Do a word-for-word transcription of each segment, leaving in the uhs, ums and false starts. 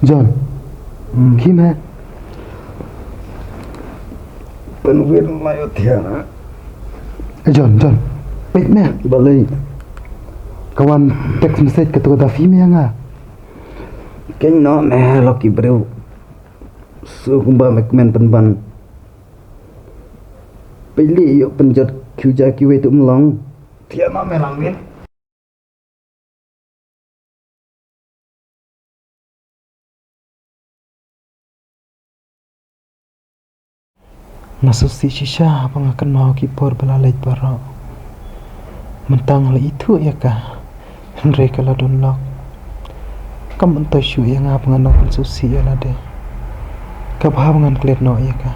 John. Hmm. Khie me. Pynwit la ïoh thiang. Eh, John, John. Peit me. Balei? Ka wan text message katu ka Daffy me ïa nga. Keiñ noh me, lok ki briew. Shu kumba me kmen pynban. Peit lei ïoh pynjot khiew ja kiwei tu ym long. Thiah noh me lang win. Nga sngewsih shisha ba nga kynmaw ki por ba la leit baroh. Mynta nga la ithuh ïa ka, hynrei ka la don lok. Kam myntoi shuh ïa nga ba ngan nang pynsngewsih ïa lade. Ka bha ba ngan klet noh ïa ka.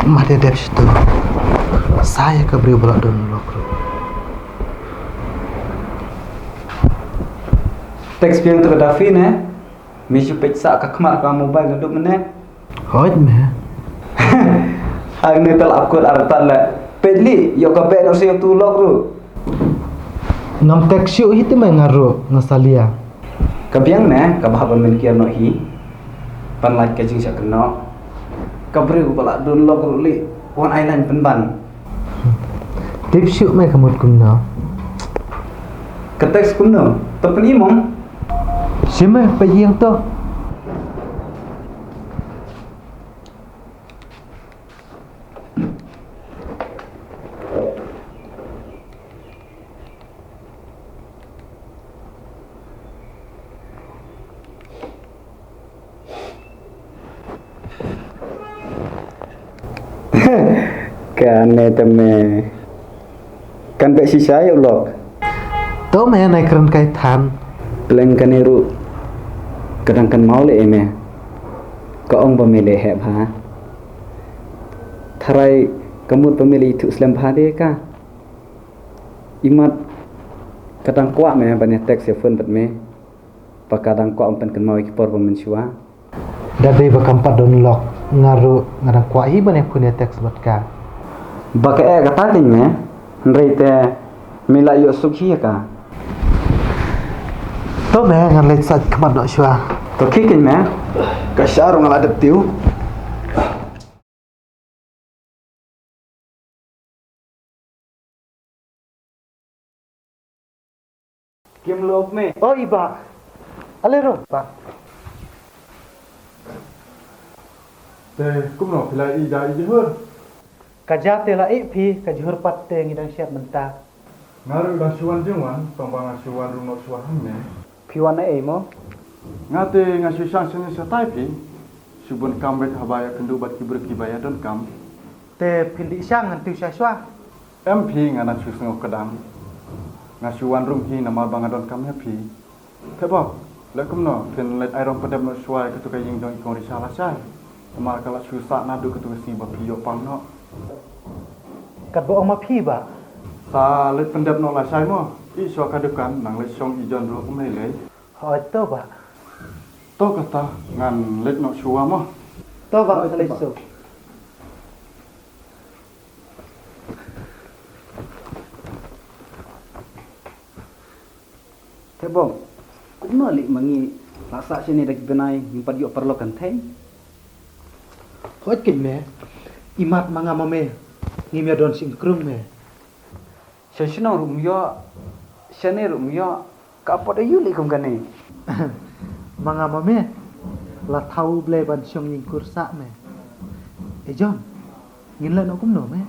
Mah te dep shitu. Sa ïa ka briew ba la don lok ruh. Text biang tu ka Daffy ne. Me shu peit sa ka khmat ka mobile naduh mynne. Hooid me. Hangne tal akut artat le. Peit lei ïoh ka beh noh sha ïoh tu lok ruh. Ngam text shuh hi te me, nga ruh nga salia. Ka biang ne, ka bha ban men kiar noh hi. Ban lait ka jingshah kynnoh. Ka briew ba la don lok ruh lei wan ai lain pynban. Tip shuh me ka mut kumno. Ka text kumno? To pyni mong. Shi me, peit ïing to. Kane te me. Kan beh shisha ïa u lok. To me, nai kren kai than. Pleng kane ruh. Ka dang kynmaw leh ïa me. Ka ong ba me leh heh bha. Tharai ka mut ba me leh ithuh slem bha de ka. Imat ka dang kwah me ban ïa text ïa phone bad me. Ba ka dang kwah ban pynkynmaw ïa ki por ba mynshuwa. Da dei ba kam pat don lok, nga ruh nga dang kwah hi ban ïa phone ïa text bad ka. Ba ka eh kata keiñ me, hynrei te me la ïoh suk hi ïa ka. To me, ngan leit sait khmat noh shuwa. To khie keiñ me, ka sha ruh nga la dep tiew. Kim lok me. O i bah. Ale ro bah. Te kumno phi la ïeh ïa i jhur? Ka ja te la ïeh phi, ka jhur pat te ngi dang shet mynta. Nga ruh dang shu wan jingwan, tang ba nga shu wan ruh noh shuwa hangne. Phi wan ei mo? Nga te nga shu shang shane shatai phi. Shu bun kam beit haba ïakynduh bad ki briew kiba ïa donkam. Te phin dih shang ngan tiew sha shuwa? Em phi, nga dang shu sngewkdang. Nga shu wan ruh hi namar ba nga donkam ïa phi. Te bok, leh kumno, phin leit ai rong pyndep noh shuwa ïa katu ka ïing jong i kong Risha lashai. Namar ka la shu sah naduh katu ka sngi ba phi ïoh pang noh. Katba ong ma phi bah. Sa leit pyndep noh lashai mo. Ïeh shuwa ka dukan, nang leit shong i John ruh kumne lei. Hooid to bah. To kata, ngan leit noh shuwa mo. To bah, hooid to khlei bah. Suk. Te bok, kumno leh ma ngi la sah shane da ki bnai ngim pat ïoh paralok kan thei? Hooid keiñ me, imat ma nga ma me ngim ïa don shynkrung me. Sha shnong ruh ym ïoh, shane ruh ym ïoh, ka pot aïu leh kum kane? Ma nga ma me la thaw U Blei ban shong ïing kur sah me. E John, ngin leh noh kumno me?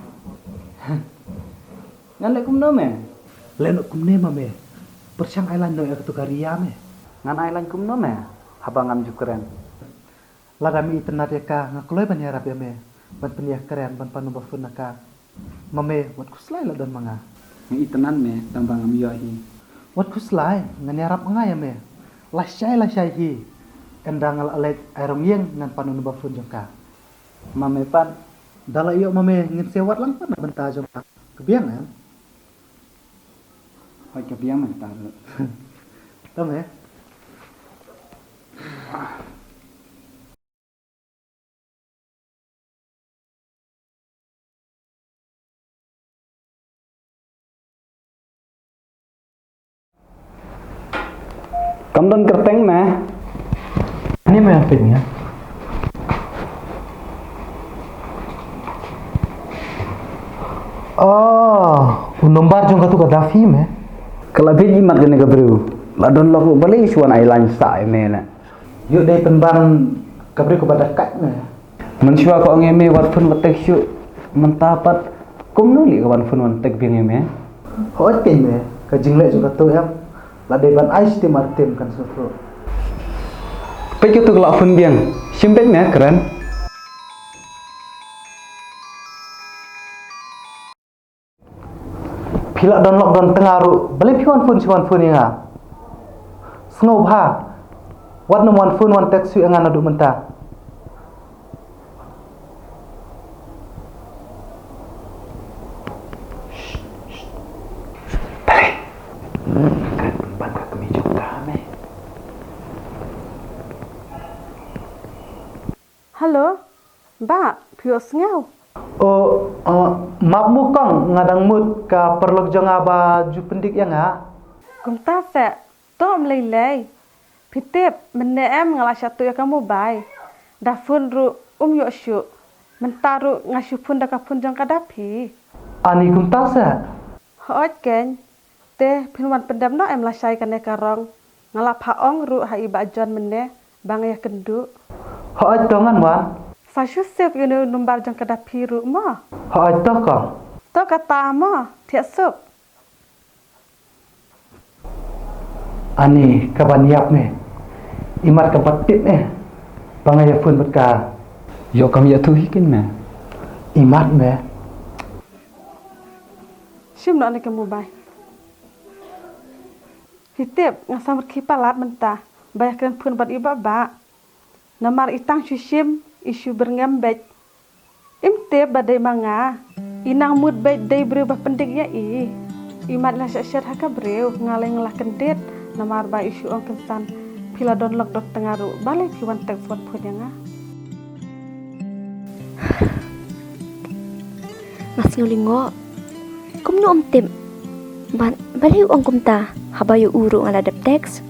Ngan leh kumno me? Leh noh kumne ma me. Pyrshang ai lain noh ïa katu ka Ria me. Ngan ai lain kumno me? Haba ngam ju kren. Lada me itynnad ïa ka nga kloi ban ïarap ïa me ban pynïakren ban pan number phone na ka. Ma me wat khuslai la don ma nga. Nga itynnad me tang ba ngam ïoh hi. Wat khuslai ngan ïarap nga ïa me. Lashai lashai hi. Ynda nga la leit ai rong ïing ngan pan number phone jong ka. Ma me pat. Da la ïoh ma me ngin sa wad lang pat na bynta jong ka. Ka biang em? Hooid ka biang mynta ruh. Tang eh. Kam don kyrteng me? Ani me peit nga. Oh, u nombar jong katu ka Dafi me. Ka la bit imat kane ka briew. La don lok balei shuwa ai lain sah ïa me ne. Ïoh dei pynban ka briew kaba da kat me. Mynshuwa ka ong ïa me wat phone wat text shuh. Mynta pat kumno leh ka wan phone wan text biang ïa me? Hooid keiñ me, ka jingleh jong katu em. La dei ban ai shiteng ar shiteng kan sngewthuh. Peit katu ka la phone biang. Shim peit me kren. Phi la don lok don tnga ruh, balei phi wan phone shi wan phone ïa nga? Sngewbha, wat nym wan phone wan text shuh ïa nga naduh mynta. Balei? Kan ban ka kmie jong ka me. Hello, bah, phi ïohsngew? Oh, uh, map mo kong, nga dang mut ka paralok jong nga ba ju pyndik ïa nga. Kumta seh, to ym lei lei. Phi tip, mynne em nga la shah tuh ïa ka mobile. Da phone ruh um ïoh shuh. Mynta ruh nga shu phone da ka phone jong ka Dafi. Ani kumta seh? Hooid keiñ. Te phin wan pyndep noh em lashai kane ka rong? Nga la phah ong ruh ha i bah John mynne ba nga ïakynduh. Hooid to ngan wan. Sa shu save ïa u nombar jong ka Dafi ruh mo. Hooid to kong. To kata mo, thiah suk. Ani kaban ïap me. Imat kaba tip me ba nga ïa phone bad ka. Ïoh kam ïathuh hi keiñ me. Imat me. Shim noh ne ka mobile. Phi tip nga samrkhie palat mynta ba ïakren phone bad i bah bah. Namar i tang shu shim i shu byrngem beit. Im tip ba dei ma nga. I nang mut beit dei briew ba pyndik ïa i. Imat la shah shet ha ka briew, nga lei nga la kyndit. Namar ba i shu ong kynsan phi la don lok don tnga ruh, balei phi wan text wan phone ïa nga? Nga sngew lyngngoh. Kumno um tip? Ba, balei u ong kumta? Haba ïa u ruh nga la dep text.